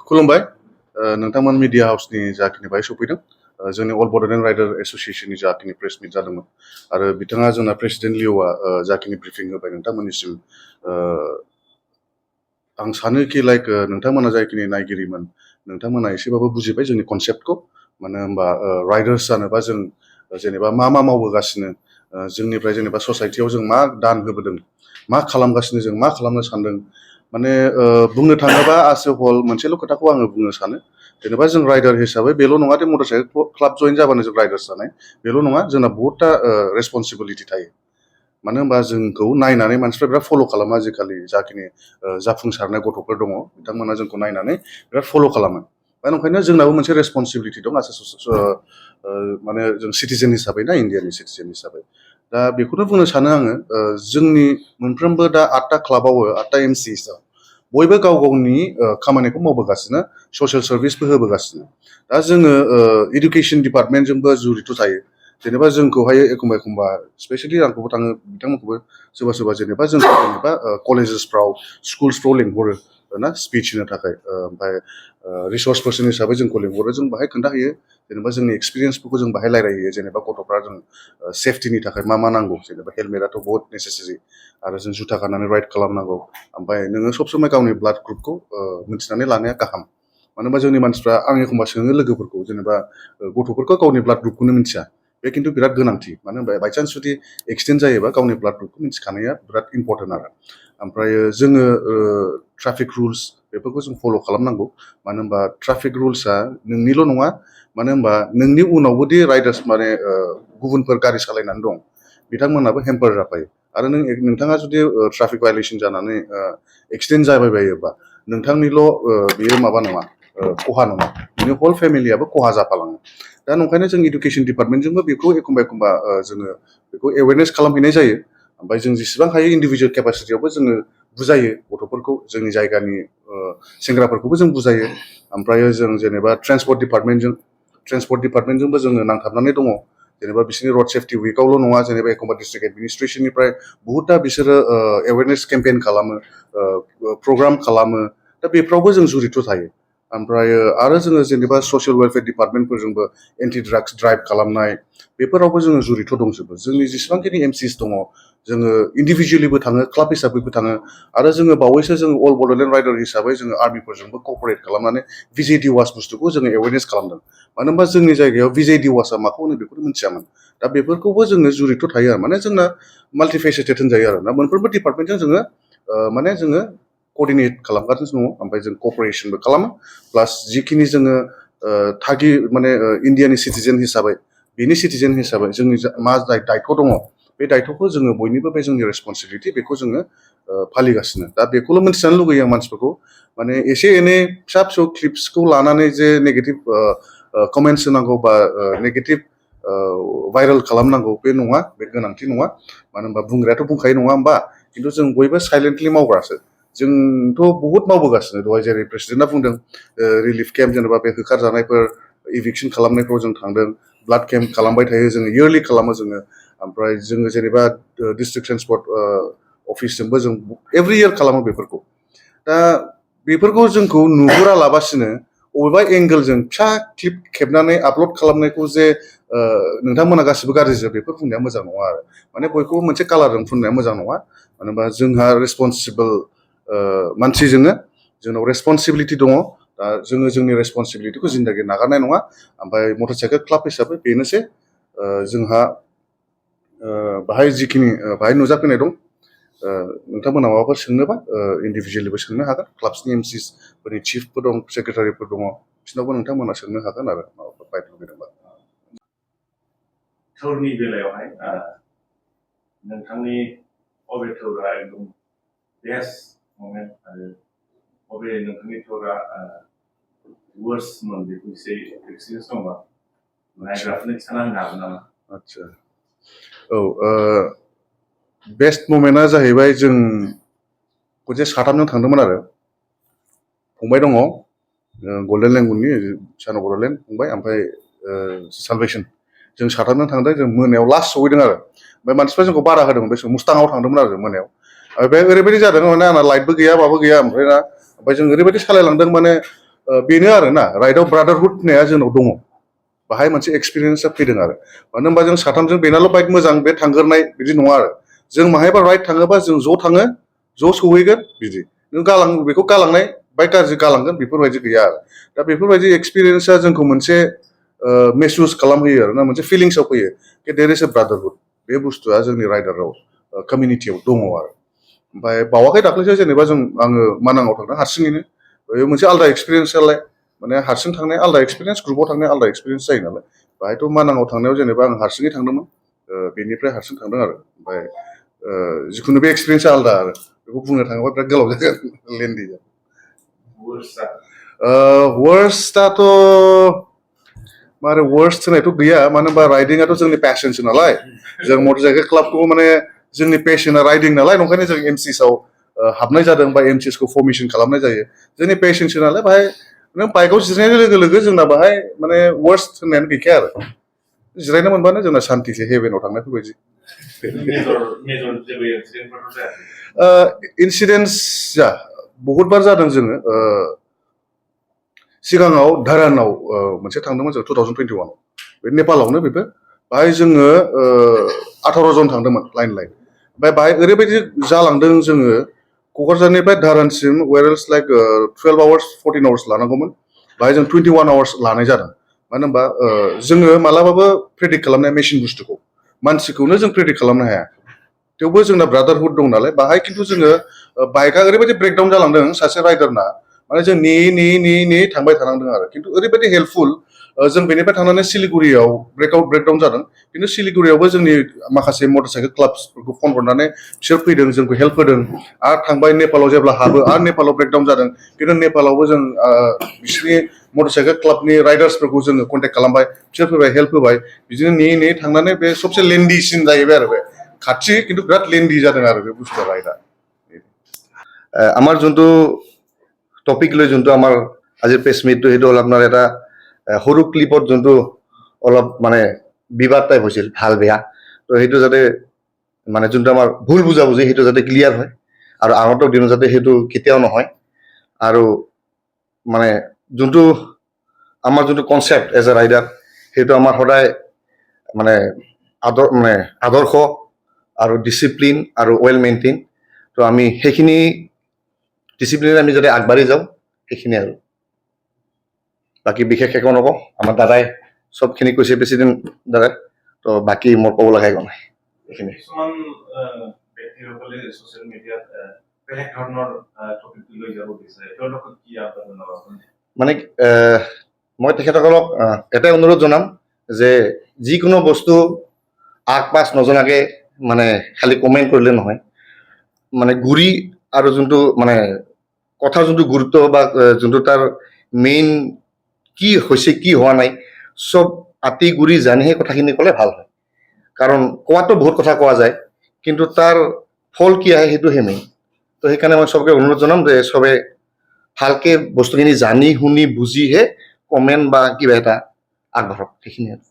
खुलुमबाय नोंथांमोन मिडिया हाउसनि जाखिनि बाहाय सफैदों जोंनि अल बड'लेण्ड राइडार एस'सिएशननि जाखिनि प्रेस मिट जादोंमोन आरो बिथाङा जोंना प्रेसिडेन्ट लिअ'आ जाखिनि ब्रिफिं होबाय नोंथांमोननिसिम आं सानोखि लाइक नोंथांमोना जाखिनि नायगिरिमोन नोंथांमोना एसेबाबो बुजिबाय जोंनि कनसेप्टखौ मानो होनबा राइडार्स जानोबा जों जेनेबा मा मावबोगासिनो जोंनिफ्राय जेनेबा ससाइटियाव जों मा दान होबोदों मा खालामगासिनो जों मा खालामनो सानदों माने बुंनो थाङोबा आस ए हल मोनसेल' खोथाखौ आङो बुंनो सानो जेनेबा जों राइडार हिसाबै बेल' नङा दे मटर साइकेल क्लाब जइन जाबानो जों राइडार्स जानाय बेल' नङा जोंना बहुतटा रेसपन्सिबिलिटि थायो मानो होनबा जोंखौ नायनानै मानसिफ्रा बिराद फल' खालामो आजिखालि जाखिनि जाफुंसारनाय गथ'फोर दङ बिथांमोना जोंखौ नायनानै बिराद फल' खालामो दा ओंखायनो जोंनाबो मोनसे रेसपन्सिबिलिटि दं माने जों सिटिजेन हिसाबै ना इण्डियानि सिटिजेन हिसाबै दा बेखौनो बुंनो सानो आङो जोंनि मोनफ्रोमबो दा 8टा क्लाबावबो 8टा एमसिस बयबो गाव गावनि खामानिखौ मावबोगासिनो ससियेल सार्भिसबो होबोगासिनो दा जोङो इडुकेसन डिपार्टमेन्टजोंबो जुरित' थायो जेनेबा जोंखौहाय एखमबा स्पेसियेलि आंखौबो थाङो बिथांमोनखौबो सोरबा जेनेबा जोंखौ जेनेबा कलेजेसफ्राव स्कुल्सफ्राव लिंहरो ना स्पिच होनो थाखाय ओमफ्राय रिसर्स पार्सन हिसाबै जोंखौ लिंहरो जों बाहाय खोन्थाहैयो जेनेबा जोंनि एक्सपिरियेन्सफोरखौ जों बाहाय रायलायहैयो जेनेबा गथ'फ्रा जों सेफटिनि थाखाय मा नांगौ जेनेबा हेलमेटआथ' बहुत नेसेसारि आरो जों जुथा गाननानै राइड खालामनांगौ ओमफ्राय नोङो सब समाय गावनि ब्लाड ग्रुपखौ मिथिनानै लानाया गाहाम मानो होनबा जोंनि मानसिफ्रा आं एखमबा सोङो लोगोफोरखौ जेनेबा गथ'फोरखौ गावनि ब्लाड ग्रुपखौनो मिथिया बे खिन्थु बिराद गोनांथि मानो होनबा बायचान्स जुदि एक्सिडेन्ट जायोबा गावनि ब्लाड ग्रुपखौ मिथिखानाया बिराद इम्परटेन्ट आरो ओमफ्राय जोङो ट्राफिक रुल्स बेफोरखौ जों फल' खालामनांगौ मानो होनबा ट्राफिक रुल्सआ नोंनिल' नङा मानो होनबा नोंनि उनावबोदि राइडार्स माने गुबुनफोर गारि सालायनानै दं बिथांमोनाबो हेम्पार जाफायो आरो नोंथाङा जुदि ट्राफिक भायलेसन जानानै एक्सिडेन्ट जाबाय बायोबा नोंथांनिल' बेयो माबा नङा खहा नङा बिनि हल फेमिलियाबो खहा जाफालाङो दा नंखायनो जों इडुकेसन डिपार्टमेन्टजोंबो बेखौ एखमबा जोङो बेखौ एवेरनेस खालामहैनाय जायो ओमफ्राय जों जेसेबां हायो इन्डिभिजुवेल केपासिटियावबो जोङो बुजायो गथ'फोरखौ जोंनि जायगानि सेंग्राफोरखौबो जों बुजायो ओमफ्राय जों जेनेबा ट्रेन्सपर्ट डिपार्टमेन्टजोंबो जोङो नांथाबनानै दङ जेनेबा बिसोरनि रड सेफ्टि उइकआवल' नङा जेनेबा एखमबा डिस्ट्रिक्ट एडमिनिस्ट्रेसननिफ्राय बहुतटा बिसोरो एवेरनेस केम्पेइन खालामो प्रग्राम खालामो दा बेफ्रावबो जों जुरित' थायो ओमफ्राय आरो जोङो जेनेबा ससियेल वेलफेयार डिपार्टमेन्टफोरजोंबो एन्टि ड्राग्स ड्राइभ खालामनाय बेफोरावबो जोङो जुरित' दंजोबो जोंनि जेसेबांखिनि एमसिस दङ जोङो इन्डिभिजुवेलिबो थाङो क्लाब हिसाबैबो थाङो आरो जोङो बावैसो जों अल बड'लेण्ड राइडार हिसाबै जोङो आर्मिफोरजोंबो कपारेट खालामनानै भिजे डिवास बुस्थुखौ जोङो एवेरनेस खालामदों मानो होनबा जोंनि जायगायाव भिजे डिवासआ माखौ होनो बेखौनो मिथियामोन दा बेफोरखौबो जोङो जुरित' थायो आरो माने जोंना माल्टिफेसेटेड होनजायो आरो ना मोनफ्रोमबो डिपार्टमेन्टजों जोङो माने जोङो कर्डिनेट खालामगासिनो दङ ओमफ्राय जों कपारेशनबो खालामो प्लास जिखिनि जोङो माने इण्डियानि सिटिजेन हिसाबै बेनि सिटिजेन हिसाबै जोंनि मा दायथ' दङ बे दायथ'खौ जोङो बयनिबो बे जोंनि रेसपन्सिबिलिटि बेखौ जोङो फालिगासिनो दा बेखौल' मिथिजानो लुगैयो आं मानसिफोरखौ माने एसे एनै फिसा फिसौ क्लिप्सखौ लानानै जे नेगेटिभ कमेन्टस होनांगौ बा नेगेटिभ भाइरेल खालामनांगौ बे नङा बे गोनांथि नङा मानो होनबा बुंग्रायाथ' बुंखायो नङा होमबा खिन्थु जों बयबो साइलेन्टलि मावग्रासो जोंथ' बहुद मावबोगासिनो दहाय जेरै प्रेसिडेन्टआ बुंदों रिलिफ केम्प जेनेबा बे होखारजानायफोर इभिकसन खालामनायफ्राव जों थांदों ब्लाड केम्प खालामबाय थायो जोङो इयारलि खालामो जोङो ओमफ्राय जोङो जेनेबा डिस्ट्रिक्ट ट्रेन्सपर्ट अफिसजोंबो जों एभ्रि इयार खालामो बेफोरखौ दा बेफोरखौ जोंखौ नुहुरालाबासिनो बबेबा एंगेलजों फिसा क्लिप खेबनानै आपल'ड खालामनायखौ जे नोंथांमोना गासिबो गाज्रिजोब बेफोर बुंनाया मोजां नङा आरो माने बयखौबो मोनसे कालारजों फुननाया मोजां नङा मानो होनबा जोंहा रेसपन्सिबोल मानसि जोंनाव रेसपन्सिबिलिटि दङ दा जोङो जोंनि रेसपन्सिबिलिटिखौ जिन्दगि नागारनाय नङा ओमफ्राय मटर साइकेल क्लाब हिसाबै बेनोसै जोंहा बाहाय जिखिनि बाहाय नुजाफैनाय दं नोंथांमोना माबाफोर सोंनोबा इन्डिभिजुवेलिबो सोंनो हागोन क्लाबसनि एमसिसफोरनि चिफफोर दं सेक्रेटारिफोर दङ बिसोरनावबो नोंथांमोना सोंनो हागोन आरो माबाफोर बायद लुबैदोंबा टुरनि बेलायावहाय नोंथांनि अबे टुरा एकदम बेस्ट मोमेन्ट आरो अबे नोंथांनि टुरा वर्स्टमोन बेखौ एसे एक्सपिरियेन्स दंबा नायग्राफोरनो खिन्थाना होनो हागोन नामा? आदसा औ बेस्ट मोमेन्टआ जाहैबाय जों खनसे साथामजों थांदोंमोन आरो फंबाय दङ गल्डेन लेंगुननि सानो बड'लेण्ड फंबाय ओमफ्राय सालभेसन जों साथामजों थांदों जों मोनायाव लास्ट सहैदों आरो ओमफ्राय मानसिफ्रा जोंखौ बादा होदोंमोन बे मुस्ताङाव थांदोंमोन आरो मोनायाव बे ओरैबायदि जादों माने आंना लाइटबो गैया माबो गैया ओमफ्राय जों ओरैबायदि सालायलांदों माने बेनो आरो ना राइडआव ब्रादारहुड होननाया जोंनाव दङ बाहाय मोनसे एक्सपिरियेन्सआ फैदों आरो मानो होनबा जों साथामजों बेनाल' बाइक मोजां बे थांगोरनाय बिदि नङा आरो जों माहायबा राइड थाङोबा जों ज' थाङो ज' सौहैगोन बिदि नों बेखौ गालांनाय बाइक गाज्रि गालांगोन बेफोरबायदि गैया आरो दा बेफोरबायदि एक्सपिरियेन्सआ जोंखौ मोनसे मेसुस खालामहोयो आरो ना मोनसे फिलिंसआव फैयो कि देर इज ए ब्रादारहुड बे बुस्थुआ जोंनि राइडाराव कमिउनिटियाव दङ आरो ओमफ्राय बावाखै दाख्लैसो जेनेबा आङो मानाङाव थांदों हारसिङैनो बे मोनसे आलदा एक्सपिरियेन्स नालाय माने हारसिं थांनाय आलदा एक्सपिरियेन्स ग्रुपाव थांनाय आलदा एक्सपिरियेन्स जायो नालाय बाहायथ' मानाङाव थांनायाव जेनेबा आं हारसिङै थांदोंमोन बेनिफ्राय हारसिं थांदों आरो ओमफ्राय जिखुनु बे एक्सपिरियेन्सआ आलदा आरो बेखौ बुंनो थाङोबा बिराद गोलाव जागोन लेन्डि वर्स्टआथ' मारै वर्स्ट होनायथ' गैया मानो होनबा राइडिंआथ' जोंनि पेसनसो नालाय जों मटर साइकेल क्लाबखौ माने जोंनि पेसना राइडिं नालाय नंखायनो जों एमसिएसआव हाबनाय जादों बा एमसिएसखौ फर्मेसन खालामनाय जायो जोंनि पेसनसो नालाय बाहाय नों बाइकआव जिरायनाय लोगो लोगो जोंना बाहाय माने वर्स्ट होननायानो गैखाया आरो जिरायनो मोनबानो जोंना सान्तिसो हेभेनाव थांनायफोरबायदि इन्सिडेन्स जा बहुतबार जादों जोङो सिगाङाव धारानाव मोनसे थांदोंमोन जों 2021 बे नेपालावनो बेबो बाहाय जोङो 18 जन थांदोंमोन लाइन ओमफ्राय बाहाय ओरैबायदि जालांदों जोङो क'क्राझारनिफ्राय धारानसिम वेरेल्स लाइक 12 आवार्स 14 आवार्स लानांगौमोन बाहाय जों 21 आवार्स लानाय जादों मानो होनबा जोङो मालाबाबो प्रेडिक्ट खालामनाया मेसिन बुस्थुखौ मानसिखौनो जों प्रेडिक्ट खालामनो हाया थेवबो जोंना ब्रादारहुड दं नालाय बाहाय खिन्थु जोङो बाइकआ ओरैबायदि ब्रेकडाउन जालांदों सासे राइडारना माने जों नेयै थांबाय थानांदों आरो खिन्थु ओरैबायदि हेल्पफुल जों बेनिफ्राय थांनानै सिलिगुरियाव ब्रेकडाउन जादों खिन्थु सिलिगुरियावबो जोंनि माखासे मटर साइकेल क्लाबसफोरखौ फन हरनानै बिसोर फैदों जोंखौ हेल्प होदों आरो थांबाय नेपालाव जेब्ला हाबो आरो नेपालाव ब्रेकडाउन जादों खिन्थु नेपालावबो जों बिसोरनि मटर साइकेल क्लाबनि राइडार्सफोरखौ जोङो कन्टेक्ट खालामबाय बिसोर फैबाय हेल्प होबाय बिदिनो नेयै थांनानै बे सबसे लेन्डिसिन जाहैबाय आरो बे खाथि खिन्थु बिराद लेन्डि जादों आरो बे बुस्थुआ राइडआ আমাৰ যোনটো টপিক লৈ যোনটো আমাৰ আজিৰ প্ৰেছ মিটটো সেইটো হ'ল আপোনাৰ এটা সৰু ক্লিপত যোনটো অলপ মানে বিবাদ টাইপ হৈছিল ভাল বেয়া তো সেইটো যাতে মানে যোনটো আমাৰ ভুল বুজাবুজি সেইটো যাতে ক্লিয়াৰ হয় আৰু আগন্তুক দিনত যাতে সেইটো কেতিয়াও নহয় আৰু মানে যোনটো আমাৰ যোনটো কনচেপ্ট এজ এ ৰাইডাৰ সেইটো আমাৰ সদায় মানে আদৰ্শ আৰু ডিচিপ্লিন আৰু ৱেল মেইনটেইন তো আমি সেইখিনি ডিচিপ্লিনে আমি যাতে আগবাঢ়ি যাওঁ সেইখিনি আৰু বাকী বিশেষ একো নকওঁ আমাৰ দাদাই চবখিনি কৈছে প্ৰেচিডেণ্ট দাদাই তো বাকী মোৰ ক'ব লগা একো নাই এইখিনি কিছুমান ব্যক্তিসকলে ছ'চিয়েল মিডিয়াত বেলেগ ধৰণৰ টপিক লৈ যাব বিচাৰে তেওঁলোকক কি আহ্বান জনাব আপুনি মানে মই তেখেতসকলক এটাই অনুৰোধ জনাম যে যিকোনো বস্তু আগ পাছ নজনাকৈ মানে খালি কমেণ্ট কৰিলে নহয় মানে গুৰি আৰু যোনটো মানে কথা যোনটো গুৰুত্ব বা যোনটো তাৰ মেইন কি হৈছে কি হোৱা নাই চব আতি গুৰি জানিহে কথাখিনি ক'লে ভাল হয় কাৰণ কোৱাটো বহুত কথা কোৱা যায় কিন্তু তাৰ ফল কি আহে সেইটোহে মেইন তো সেইকাৰণে মই চবকে অনুৰোধ জনাম যে চবে ভালকে বস্তুখিনি জানি শুনি বুজিহে কমেণ্ট বা কিবা এটা আগবাঢ়ক সেইখিনি আৰু